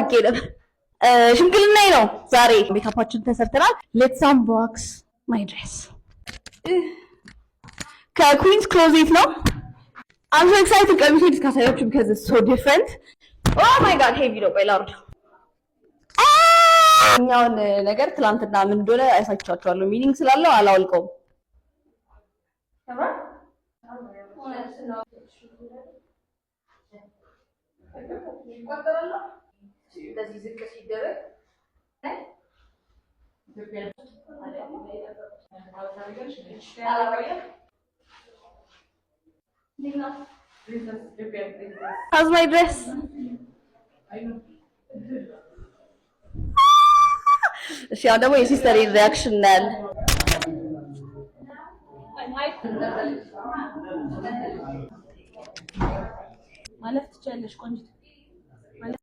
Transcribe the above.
አድርጌ ነበር። ሽምግልናዬ ነው ዛሬ። ሜካፓችን ተሰርተናል። Let's unbox my dress። ከ Queen's Closet ነው። I'm so excited። ቀሚሱ ካሳያችሁ because it's so different። Oh my God, heavy ነው። ቆይ ላውርድ። እኛውን ነገር ትላንትና ምን እንደሆነ አሳይቻችኋለሁ። Meaning ስላለው አላወልቀውም። How's my dress? እሺ አሁን ደግሞ የ sister reaction እናያለን። ማለፍ ትችያለሽ ቆንጂት።